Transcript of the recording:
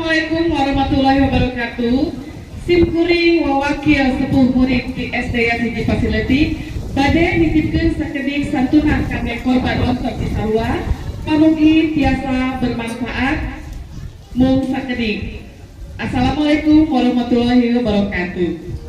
Assalamualaikum warahmatullahi wabarakatuh. Sim kuring wawakil sepuh murid di SD Yan 1 Pasirleutik bade nitipkeun sakedik santunan kangge korban longsor Cisarua. Pamugi tiasa bermanfaat, mung sakedik. Assalamualaikum warahmatullahi wabarakatuh.